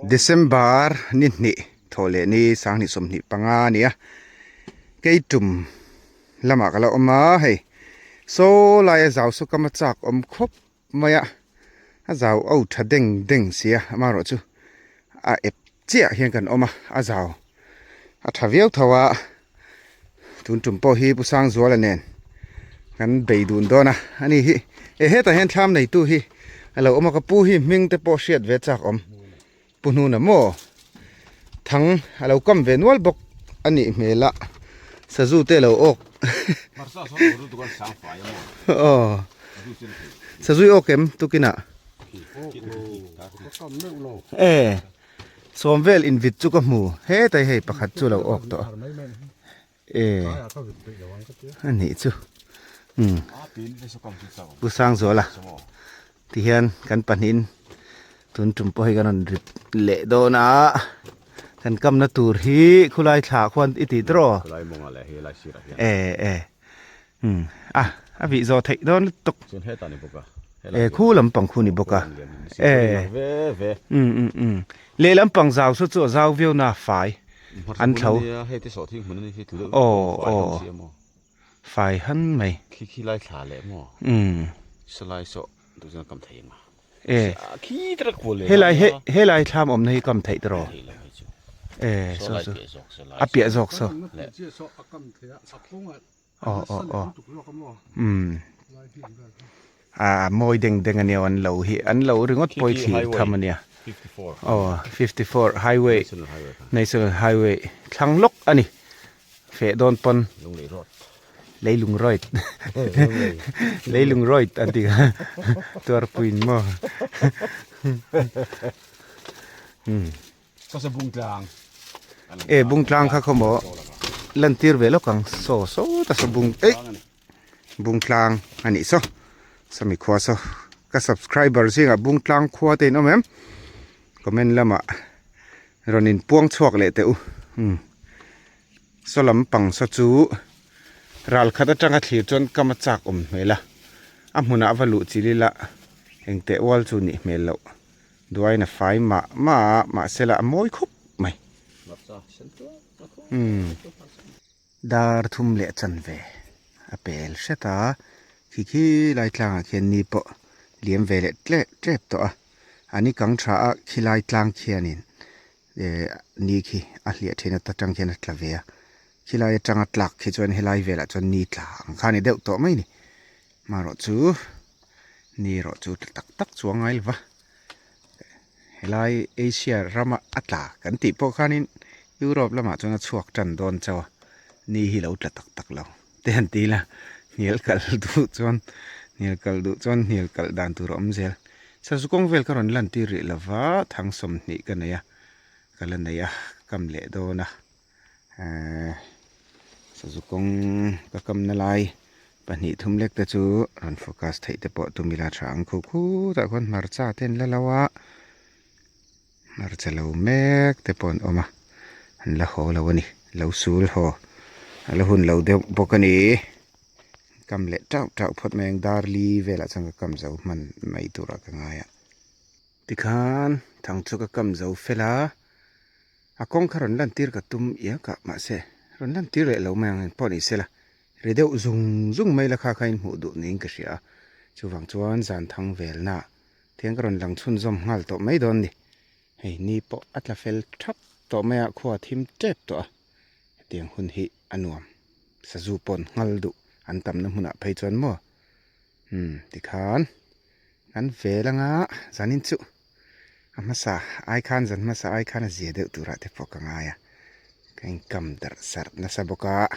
December ni hnih thawh leh ni sanghnih 25 a ni a, keitum lamah ka la awm a hei saw laia zau saw kam a chak awm khawp mai a, a zau au tha deng deng si a amaherawhchu a ep chiah hian kan awm a, a zau a tha viau tho a. Tun tum pawh hi Pu Sangzuala nen kan bei dun dawn a, ani hi e hetah hian thlam neitu hi a lo awm a, ka pu hi hming te pawh hriat ve chak awm Pu Hnuna maw thang a lo kam ve nual bawk a nih hmel a, sazu te a lo awk aw sazu i awk em tukinah e. Sawm vel invit chu ka hmu hetai hei pakhat chu lo awk tawh e a nih chu umm Pu Sangzuala ti hian kan pahnihin tun tum pawh hi kan rawn rip leh dawn a kan kamna tur hi khulai thla khuan i ti tawh e e. Umm a a vih zawh theih dawn lutuk. Chuan hetah ni bawk a. E khu lampang khu ni bawk a. E umm umm umm leh lampang zau saw chu a zau viau na fai an thlo. Hei te sawhthing hmun a ni hi tlu deuh aw aw fai han mai. Khi khi lai thla leh maw. Umm. Salai sawh duh chuan kam thei ang a. E helai helai thlam awmna hi kam theih tawh e saw chu a piah zawk saw. Aw aw aw umm ah mawi deng deng ania an lo hi an lo ringawt pawh i thlir tham ania aw 54 highway national highway thlang lawk ani feh dawn pawn leilung road leilung road an tih kha tuarpuiin maw umm. E bungtlang kha khawmaw lantir ve lawk ang saw saw ta saw bung eih bungtlang a nih saw sawmi khua saw ka subscriber zingah bungtlang khua te in awm em comment lamah rawn in puang chhuak leh teh u umm saw lampang saw chu ral khat atanga thlir chuan kam a chak awm hmel a a hmunah a va luh chil ila engteh ual chu nih hmel loh. Duain a fai mah mah a, mahse lah a mawi khup mai. Umm dar thum leh chanve a pel hret a, khi khi lai tlangah khian ni pawh liam ve leh tlep tlep tawh a, an i kang tha a khilai tlang khianin eh ni khi a hliah thin ata tang khian a tla ve a, khilai atanga tlak khi chuan helai velah chuan ni tla ang kha a ni deuh tawh mai a ni. Marawh chu ni erawh chu tla tak tak chu a ngai lo va, helai Asia rama a tla kan tih pawh khanin Europe lamah chuan a chhuak tan dawn chauh a, ni hi lo tla tak tak lo te han ti ila hnial kalh duh chuan hnial kalh duh chuan hnial kalh dan tur a awm zel. Sazu kawng vel ka rawn lantir rih lo va, thang 20 ka nei a, ka la nei a, ka kam leh dawn a, ehh sazu kawng ka kamna lai. Pahnih thum lek te chu rawn focus theih te pawh tum ila tha ang khuh khutah khuan hmarcha te an la lo a, hmarcha lo mek te pawh an awm a, an la haw lo a ni, lo sul haw a la hun lo deuh bawk a ni, kam leh tauh tauh phawt mai ang dar li velah chuan ka kam zo hman mai turah ka ngai a, tikhan thang chu ka kam zo fel a. A kawng kha rawn lantir ka tum iak a mahse rawn lantir leh lo mai ang engpawh ni sela ri deuh zung zung mai la kha kha in hmuh duh niin ka hria a chuvang chuan zan thang velna thian ka rawn lang chhunzawm nghal tawh mai dawn ni hei ni pawh a tla fel thap tawh mai a khua thim tep tawh a hetiang hun hi a nuam sazu pawn nghal duh an tamna hmunah phei chuan maw umm tikhan kan vel anga zanin chu. A hmasa ai khan zan hmasa ai khan a zia deuh turah te pawh ka ngai a, ka inkam darh sarh nasa bawk a,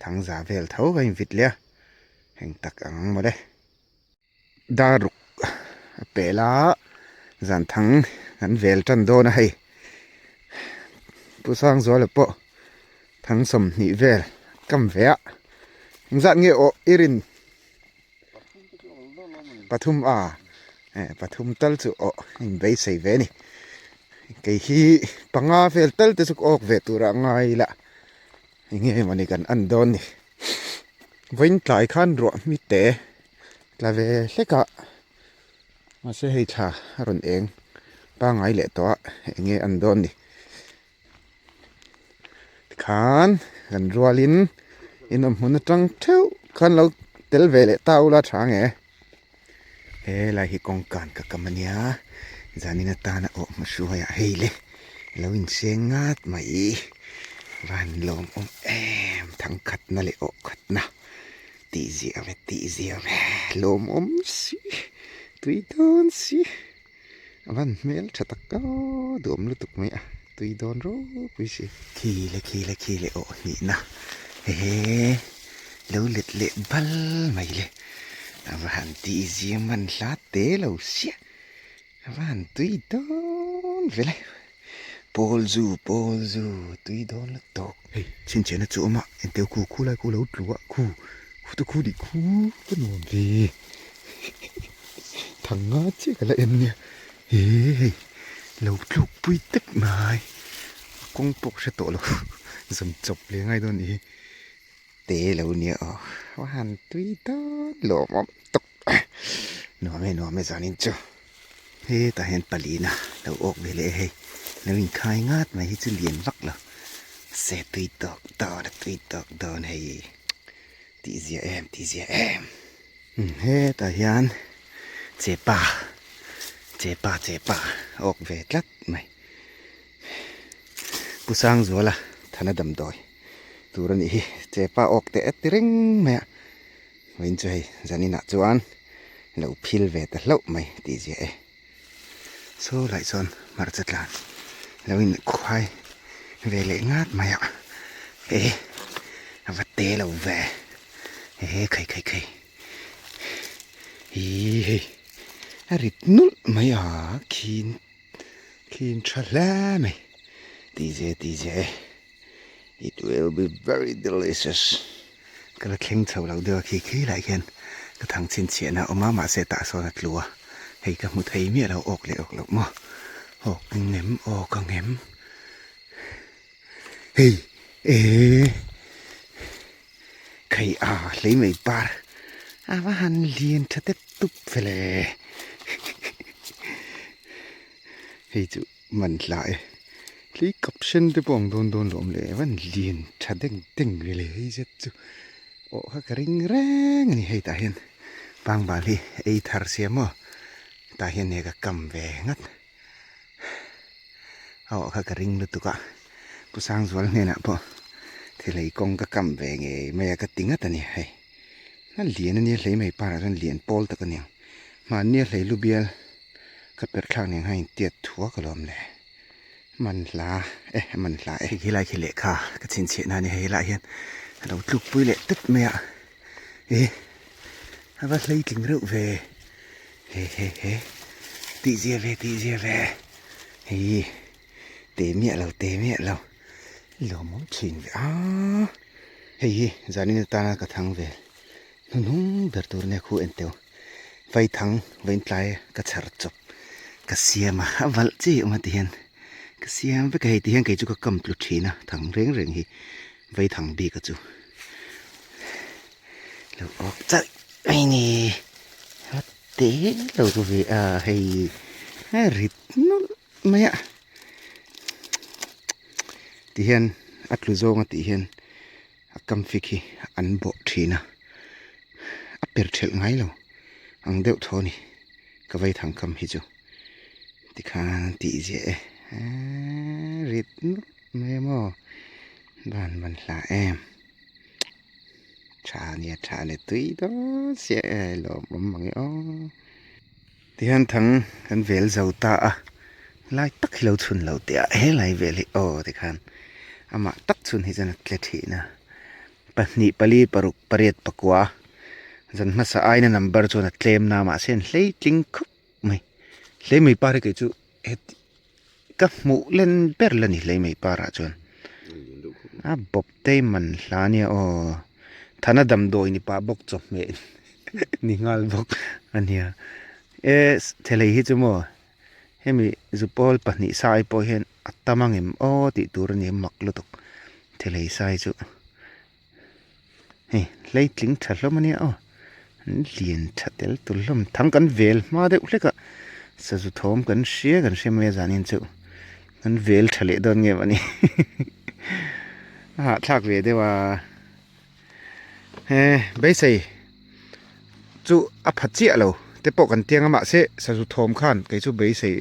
thangza vel tho ka invit leh a, heng tak ang ang mawle. Dar ruk a pel a, zan thang kan vel tan dawn a hei, Pu Sangzuala pawh thang 20 vel kam ve a, engzat nge aw i rin? Pathum a eh pathum tal chu aw in beisei ve a ni kei hi panga vel tal te chu ka awk ve tur ah ngai ila eng nge mawni kan en dawn ni vawiin tlai khan ruah hmi te tla ve hlek a mahse hei thla a rawn eng. pangai leh tawh a eng nge an dawn ni tikhan kan rualin inawm hmun atang theuh khan lo tel ve leh ta ula tha nge helai hi kawngkan ka kam ania zanin atana awh hmahruai ah hei le lo inseng ngat mai van lawmawm em thangkhatna leh awh khatna. Tih ziah ve tih ziah ve lawmawm si tui dawn si a van hmel tha tak aw duhawm lutuk mai a tui dawn ropui si. Khi le khi le khi le awh hnihna hehe lo let leh bal mai le a va han tih zia man hla te lo sia a va han tui dawn ve le. Pawl zu pawl zu tui dawn lutuk. Hei chhinchhiahna chu awm a engteu khu khu lai khu lo tlu a khu khu te khu nih khu ka nuam ve thang nga chiah ka la en nia he hei lo tluk pui tek mai a kawng pawh ka hre tawh lo zawn chawp leh ngai dawn nih hi te lo nia aw a han tui dawn lawmawm tawk. Nuam e nuam e zanin chu hetah hian palina lo awk ve leh hei lo inkhai ngat mai hi chu lian vak lo se tui tawk dawn a tui tawk dawn hei tih zia em tih zia em hetah hian chepa chepa chepa awk ve tlat mai Pu Sangzuala thana damdawi tur a nih hi chepa awk teh a ti reng mai a. Vawiin chu hei zaninah chuan lo phil ve ta hlauh mai tih zia e. Saw lai chuan hmarcha tlan lo in khuai ve leh ngat mai a e a va te lo ve e khai khai khai hi hei a rit nulh mai a khin khin tha hle mai tih zia tih zia e. It will be very delicious. Ka la thleng chho lo deuh a khi khi lai khian ka thang chhinchhiahna a awm a mahse tah sawn a tlu a hei ka hmu thei miah lo awk leh awk loh maw awk ang em awk ang em hei eh khai a hlei mai par a va han lian tha tep tup vele hei chu. Man hla e. Tlei kap sen te pawh ang dawn dawn lo awm leh evan lian tha deng deng ve le hei zet chu awh kha ka ring reng a ni hei tah hian pangbal hi ei thar sia maw tah hian hei ka kam ve ngat a awh kha ka ring lutuk a Pu Sangzual hnenah pawh thilei kawng ka kam ve ngei mai a ka ti ngat a ni hei a lian a nia hlei mai parah chuan lian pawl tak a ni ang mahni a hlei lu bial. Ka perh thlak nen khan intiat thuak alawm le. Man hla e, man hla e. Hei lai khi lehkha ka chhinchhiah na a ni. Hei lai hian a lo tluk pui leh tep mai a. E, a va hleitling reuh ve. He he he, tih zia ve, tih zia ve. Hei, te miah lo, te miah lo. Lawmawm thin ve a. Hei hi zanin atana ka thang vel. Hnuhnung ber tur nia khu enteu. Vaithang vaintlai ka chhar chawp ka siam a, a valh chi awm a ti hian ka siam vek a hei ti hian kei chu ka kam tlu thin a thang reng reng hi vaithang bik a chu lo awk chauh mai ni a te lo chu ve a hei a rit nawlh mai a ti hian a tlu zawng a tih hian. A kam fik hi an bawh thin a, a per thelh ngai lo ang deuh thaw a ni ka vei thang kam hi chu tikhan tih ziah e eee rit nawlh mai a maw van van hla em tha a nia tha a ni tui dawn sia e lawmawm mang e aw. Tihian thang kan vel zo ta a, lai tak hi lo chhun lo teh a, helai vel hi aw tikhan amah tak chhun hi chuan a tle thin a, pahnih pali paruk pariat pakua zan hmasa aina number chuan a tlem na mahse an hleitling khup mai, hlei mai par hi kei chu heti ka hmuh len ber la ni hlei mai parah chuan a bawp te man hla ania aw thana damdawi ni pah bawk chawhmeh ni nghal bawk a nia e thelei hi chu maw hemi zupawl pahnih sai pawh hian a tam ang em aw tih tur a ni a mak lutuk thelei sai chu hei hleitling tha hlawm a nia aw an lian tha tel tul hlawm thang kan vel hma deuh hlek a. Sazu thawm kan hria kan hria mai a zanin chu kan vel tha leh dawn nge mawni a hahthlak ve deuh a he beisei chu a pha chiah lo te pawh kan tiang a mahse sazu thawm khan kei chu beisei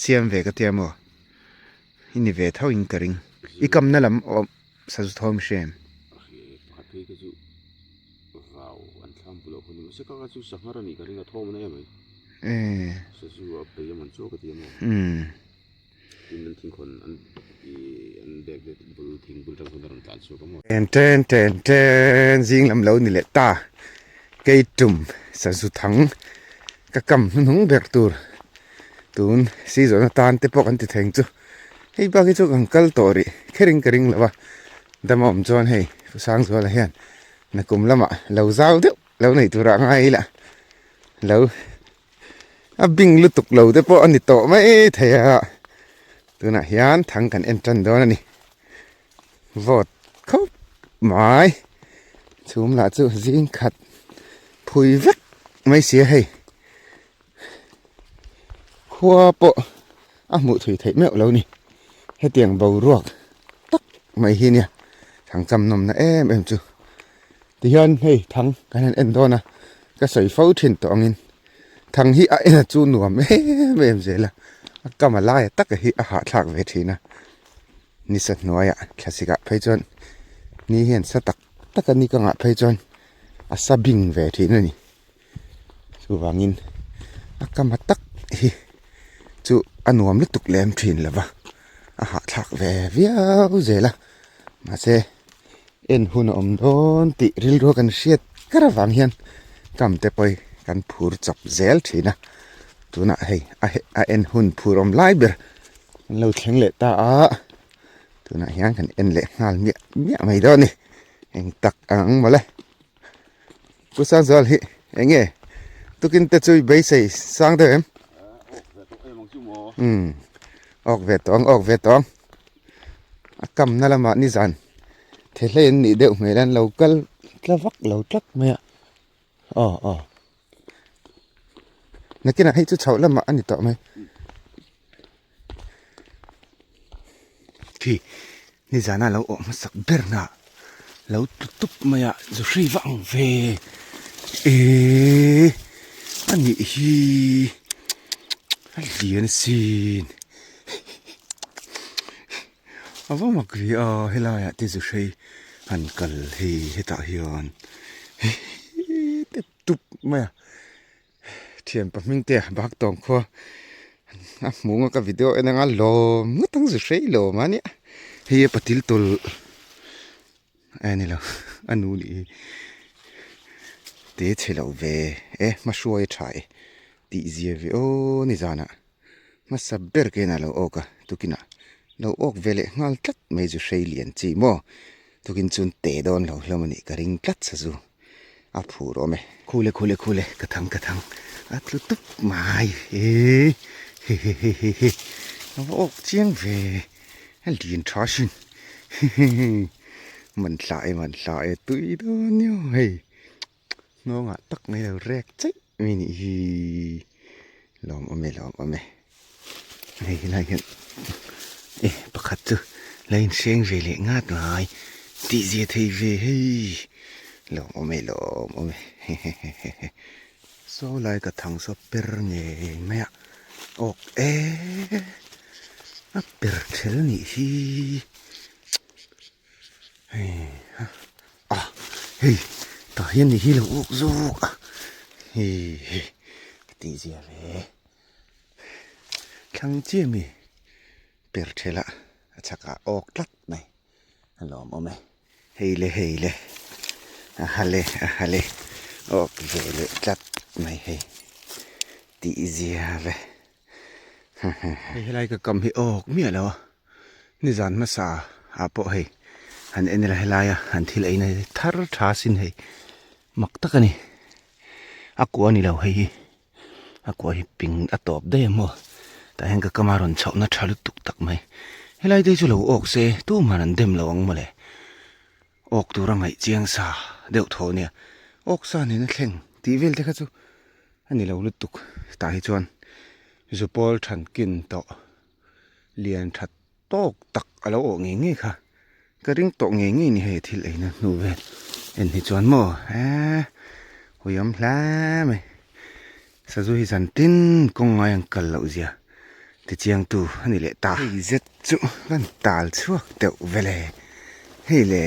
siam ve ka tia maw i ni ve tho in ka ring i kamna lam awm sazu thawm i hria em? Ten ten ten ten zing lam lo ni leh ta kei tum sazu thang ka kam hnuhnung ber tur tun season atan te pawh kan ti theng chu hei bak hi chu kan kal tawh rih kherin ka ring lo a dam a awm chuan hei Sangzuala hian nakum lamah lo zau deuh lo nei turah ngai ila lo. A bing lutuk lo te pawh a ni tawh mai thei a, tunah hian thang kan en tan dawn a ni. Vote khawp mai chhum lah chu zing khat phui vek mai si a hei. Khua pawh a hmuh thui theih meuh lo ni. Hetiang boruak tak mai hi nia thang cham nawmna em em chu. Tihian hei thang kan han en dawn a, ka sawi fo thin tawh angin thang hi a en a chu nuam em em zel a, a kam a laia taka hi a hahthlak ve thin a, nisa hnuaiah thlasik ah phei chuan ni hian sa tak tak a ni ka ngah phei chuan a sa bing ve thin a ni. Chuvangin a kam a tak hi chu a nuam lutuk lem thin lo va, a hahthlak ve viau zel a, mahse en hun a awm dawn tih rilru kan hriat kar avang hian kam te pawh hi kan phur chawp zel thin a, tunah hei a en hun phur awm lai ber an lo thleng leh ta a, tunah hian kan en leh nghal miah miah mai dawn a ni, eng tak ang mawle. Pu Sangzual hi eng nge tukin te chu i beisei sang deuh em? Umm awk ve tawh ang awk ve tawh ang a kamna lamah nizan thehlei an nih deuh hmel a an lo kal tla vak lo tlat mai a aw aw nakinah hei chu chhoh lamah a ni tawh mai. Khi nizana lo awh hmasak ber na lo tlu tup mai a zu hri vak ang ve eee a nih hi a lian asin a va mak ve a helai ah te zu hrei han kal hei hetah hian hee tep tup mai a. Thianpa hming te bak tawng khua a hmuh ang a ka video en anga lawm ngawt ang zu hrei lawm a nia hei a patil tawlh a ni lo a nu nih hi te chhe lo ve e hmahruai a tha e tih zia ve aw ni zanah hmasa ber ke in a lo awk a tukinah lo awk ve leh nghal tlat mai zu hrei lian chi maw tukin chuan te dawn lo hlawm a nih ka ring tlat sazu. A phur awm e. Khule khule khule ka thang ka thang a tlu tup mai e he he he he he a va awk chiang ve a lian tha sin he he he man thla e man thla e tui dawn nia hei nghawngah tak mai lo rek chaih mai nih hi lawm awm e lawm awm e hei helai hian e pakhat chu la inhreng ve leh ngat mai tih zia thei ve hei lawm awm e lawm awm e hehehehe saw lai ka thang saw per ngei mai a awk e a per ṭhel nih hi hei ha ah hei tah hian ni hi lo awk zawk a hei hei tih zia ve. Thlang chiah mi per thela a chhakah awk tlat mai a lawm awm e. Hei le hei le a ha le a ha le awk ve leh tlat mai hei tih zia ve hei helai ka kam hi awk miah lo a nizan hmasa ah pawh hei han en ila helaia han thil eina hi thar tha sin hei mak tak a ni a kua ni lo hei hi. A kua hi ping a tawp daih a maw tah hian ka kama rawn chhoh na tha lutuk tak mai helai te chu lo awk se tumah an dem lo ang mawle awk tura ngaih chiang sa deuh thaw ania awk sa nena thleng tih vel te kha chu a ni lo lutuk tah hi chuan. Zupawl than kin tawh lian tha tawk tak a lo awh ngei ngei kha ka ring tawh ngei ngei ni hei thil eina hnu vel en hi chuan maw eee ui awm hle mai sazu hi zan tin kawng ngai ang kal loh zia ti chiang tu a ni leh ta. Hei zet chu kan tal chhuak deuh vel e hei le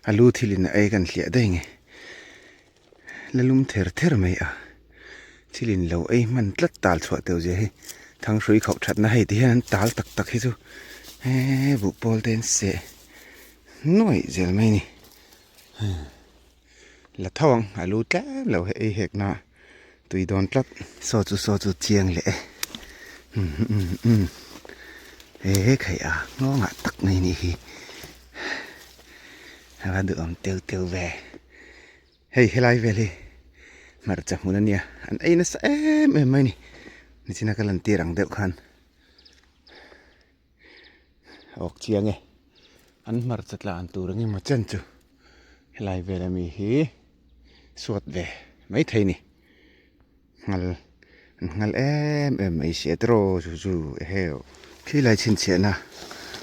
a lu thil in a ei kan hliah daih nge. La lum ther ther mai a, thil in lo ei hman tlat tal chhuah teuh zia hi thanghrui khauh thatna hei ti hian an tal tak tak hi chu hee buh pawl te an seh nuaih zel mai a ni. La tho ang a lu tlem lo hi ei hek na tui dawn tlat. Saw chu saw chu chiang leh e umm he khaih a nghawngah tak mai a nih hi. A va duhawm teu teu ve. Hei helai vel hi hmarcha hmun a nia an ei nasa em em mai a ni. Nichina ka lan tir ang deuh khan a awk chiang e. An hmarcha tlan tur ang emaw chen chu helai vel ami hi suat ve maithei a ni. Nghal an nghal em em mai si a tiraw chu chu eheu khi lai chhinchhiahna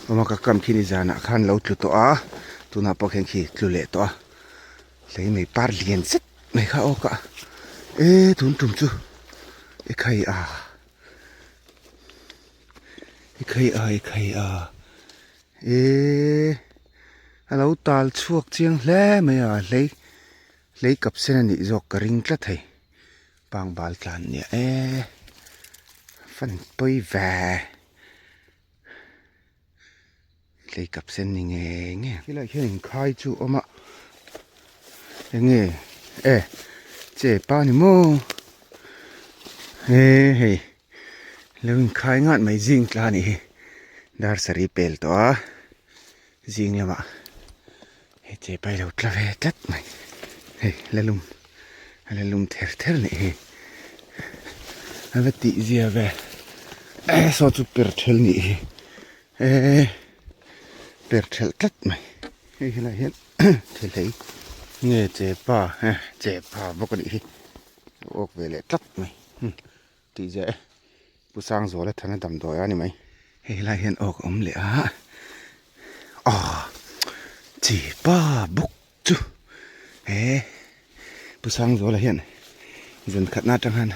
awm a ka kam khi ni zanah khan lo tlu tawh a tunah pawh khian khi tlu leh tawh a hlei mai par lian zet mai kha awk a e tun tum chu i khai a i khai a i khai a e a lo tal chhuak chiang hle mai a hlei hlei kap sen a nih zawk ka ring tlat thei. Pangbal tlan nia e fan pawi ve hlei kap sen ni nge nge helai hian inkhai chu a awm a enge e che pa ni maw he hei lo inkhai ngat mai zing tla a nih hi dar sarih pel tawh a zing lamah Hei che pai lo tla ve tlat mai hei la lum a la lum ther ther nih hi a va tih zia ve eh saw chu per thel nih hi eh per thelh tlat mai hei helai hian thelhei nge che pa eh che pa bawk a nih hi a awk ve leh tlat mai tih zia e Pu Sangzuala thana damdawi a ni mai. Hei helai hian awk a awm leh a, aw chi pa bawk chu he Pu Sangzuala hian zan khatna atang hian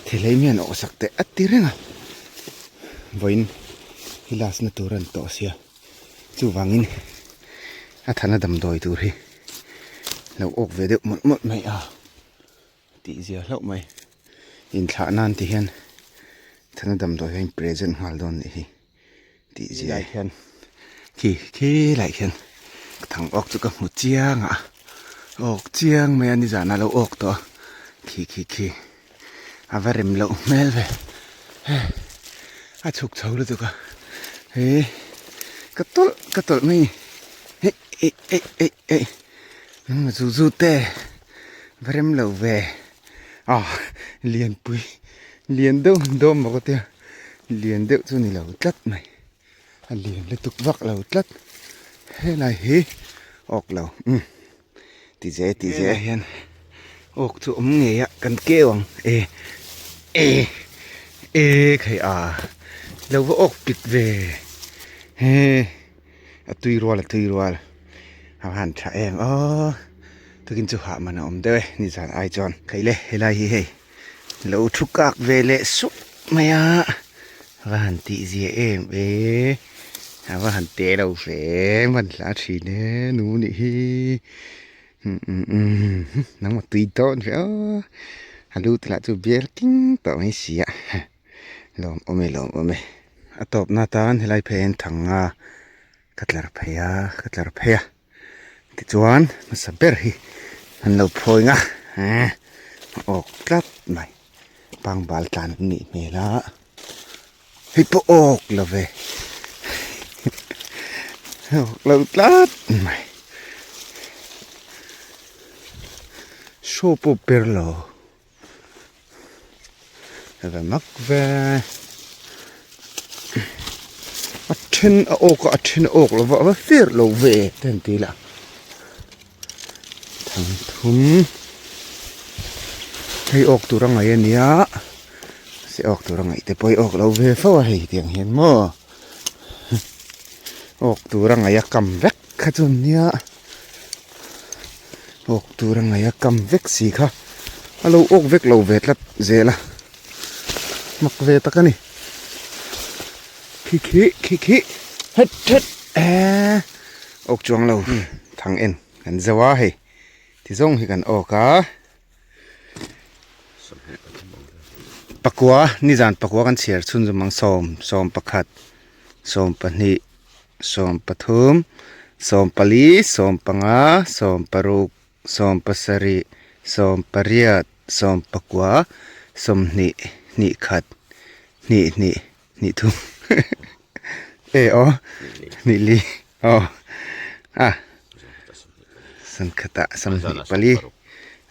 thilei mi an awh sak teh a ti reng a, vawiin hi last na tur a ni tawh sia chuvangin a thana damdawi tur hi lo awk ve deuh mawlh mawlh mai a. Tih zia hlauh mai. Inthlah nan ti hian thana damdawi hian present nghal dawn nih hi tih zia lai hian khi khi lai hian thang awk chu ka hmu chiang a awk chiang mai a nizan a lo awk tawh a khi khi khi a va rem loh hmel ve hei a chhuk chho lutuk a he ka tawlh ka tawlh mai ni hei ei ei ei ei zu zu te. Va rem lo ve ah lianpui lian deuh han dawm bawk a tia lian deuh chu ni lo tlat mai a lian lutuk vak lo tlat helai hi awk lo umm ti ze ti ze hian awk chu awm ngei a kan keu ang e e e khai a lo va awk pit ve he a tui rual a tui rual a han tha em aw tukin chu hah man a awm deuh e nizan ai chuan khaih le helai hi hei lo thu kak ve leh sup mai a va han tih zia em e a va han te lo ve man hla thin e nu nih hi umm nangmah tui dawn ve aw a lu te lah chu bial king tawh mai si a. Lawm awm e lawm awm e. A tawpna atan helai phei hian thanga ka tlar phei a ka tlar phei a tichuan hmasa ber hi an lo phawi nga eh a awk tlat mai pangbal tlan an nih hmel a hei pawh awk lo ve awk lo tlat mai saw pawh ber lo. Ve mak ve a then a awk a a then a awk lo va a va fer lo ve te an ti la thangthum hei awk tur a ngaih a nia. Se awk tura ngaih te pawh hi awk lo ve fo a hei tiang hian maw awk tura ngaih a kam vek kha chu nia awk tura ngaih a kam vek si kha a lo awk vek lo ve tlat zel a mak ve tak a ni khi khi khi khi het het eee awk chuang lo thang en kan zo a hei ti zawng hi kan awk a. Pakua nizan pakua kan chhiar chhun zawm ang sawm sawm pakhat sawm pahnih sawm pathum sawm pali sawm panga sawm paruk sawm pasarih sawm pariat sawm pakua sawmhnih hnih khat hnih hnih hnih thum e aw hnih li aw a sankhatah sawmhnih pali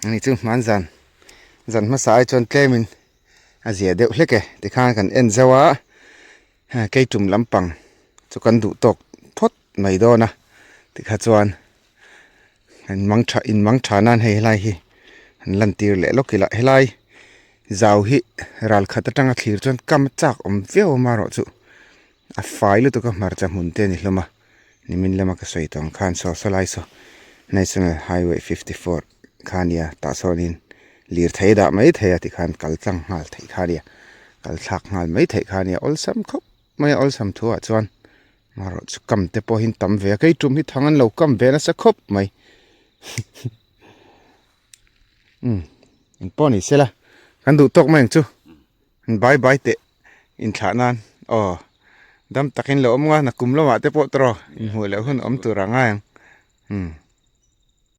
ani chu hman zan zan hmasa ai chuan tlemin a zia deuh hlek e tikhan kan en zauh a kei tum lampang chu kan duh tawk phawt mai dawn a tikha chuan an mang tha in mang tha nan hei helai hi an lan tir leh lawk ila helai zau hi ral khat atanga thlir chuan kam a chak awm viau a marawh chu a fai lutuk a hmarcha hmun te a ni hlawm a nimin lama ka sawi tawh ang khan saw saw lai saw national highway 54 kha ania tah sawnin lirthei dah mai thei a tikhan kal tlang nghal theih kha ania kal thlak nghal mai theih kha ania awlsam khawp mai a awlsam thu ah chuan marawh chu kam te pawh hi an tam ve a kei tum hi thang an lo kam ve nasa khawp mai umm engpawh ni sela kan duh tawk mai ang chu bai bai teh inthlah nan aw dam takin lo awm nga nakum lamah te pawh tawrh inhmuh leh hun awm tur a ngai ang umm.